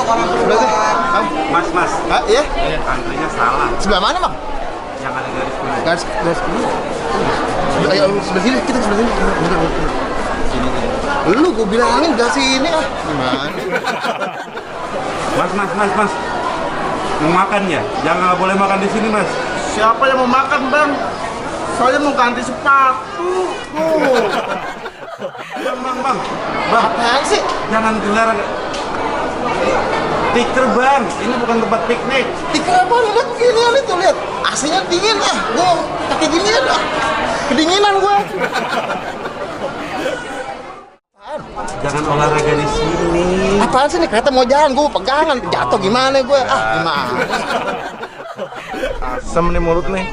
Sebelah sini. Mas. Iya? Antrinya salah. Sebelah mana, Bang? Yang ada garis kuning. Garis kuning. Ayo sebelah sini, kita sebelah sini. Bentar. Lu gue bilangin gak sini ah. Gimana? Mas. Mau makan ya? Jangan nggak boleh makan di sini, Mas. Siapa yang mau makan, Bang? Saya mau ganti sepatu. Bang. Apaan sih? Jangan gelar tikar, Bang. Ini bukan tempat piknik. Tikar apa? Lihat beginian itu, lihat. AC-nya dingin ah. Gue pakai ginian ah. Kedinginan gue. Jangan olahraga di sini. Apaan sih nih? Kereta mau jalan, gue pegangan. Jatuh gimana gue? Ah, gimana? Asem nih mulut nih.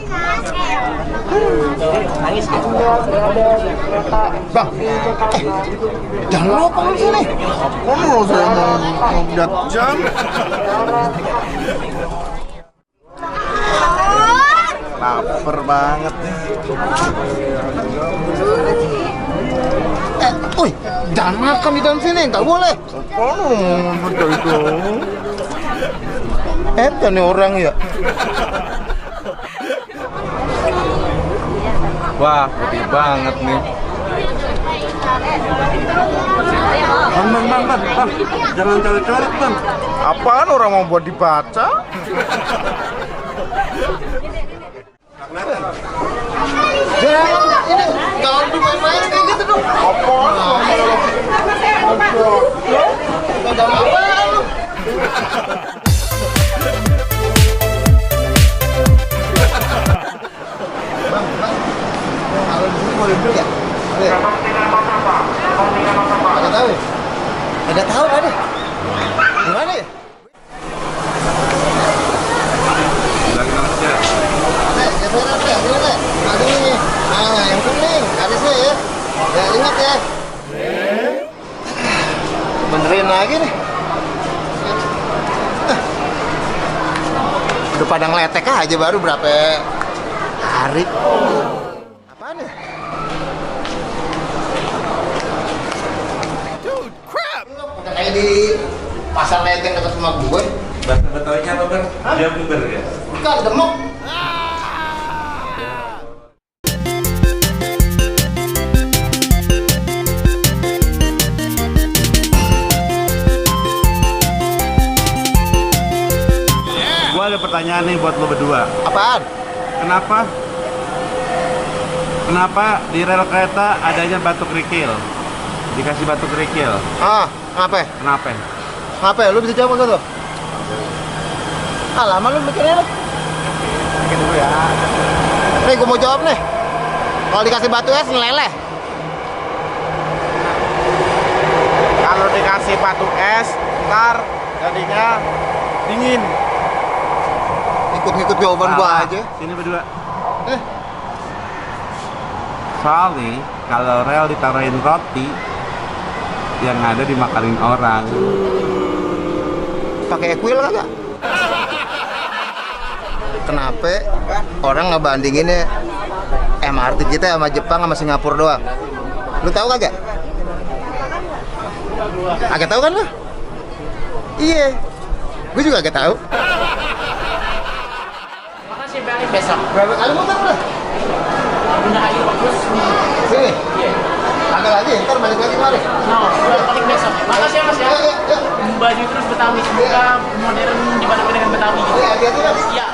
Bang, jangan lupa lu sini. Kamu saya mau lihat jam. Lapar banget nih. Woi, jangan makan di dalam sini, nggak boleh. Betul itu. Nih orang ya. Wah, putih banget nih. Bang. Jangan coret-coret, Bang. Apaan orang mau buat dibaca? Jangan, ini jangan dimain-main kayak gitu dong. Apaan? Gak apa-apa lu. Bang, kalau di sini boleh beli ya? Boleh. Agak tahu ya? Agak tahu ada. Gimana ya? Bilangin aja. Geseran deh, ini deh. Ada ini. Nah, yang kuning, garisnya ya. Ya, ingat ya. Benerin lagi nih. Udah pada ngeletek aja baru berapa hari. Apaan ya? Dude, crap! Udah kayak di pasar Lenteng dekat rumah gue. Bahasa Betawinya apa, Bang? Jember ya? Bukan, demok. Gua ada pertanyaan nih buat lo berdua. Apaan? Kenapa di rel kereta adanya batu kerikil? Dikasih batu kerikil. Ah, apa? Kenapa? Apa? Lu bisa jawab gak tuh? Ah, lama lu mikirnya lu. Mikir dulu ya. Nih, gue mau jawab nih. Kalau dikasih batu es, meleleh. Kalau dikasih batu es, ntar jadinya dingin. Ikut-ikut jawaban gua aja. Sini berdua. Eh, Soalnya kalau rel ditaruhin roti, yang ada dimakanin orang. pakai equil kagak? Kenapa orang ngebandinginnya MRT kita sama Jepang sama Singapura doang? Lu tahu kagak? Agak tahu kan lu? Iya, gue juga agak tahu. Makasih balik besok. Berapa kali muter udah? Bunda Ayu bagus. Sini, Iya. agak lagi, ntar balik lagi kemari. No, balik besok. Makasih ya Mas ya. Ya. Baju terus Betawi, semoga modern dipadukan dengan Betawi. Hati-hati mas. Iya.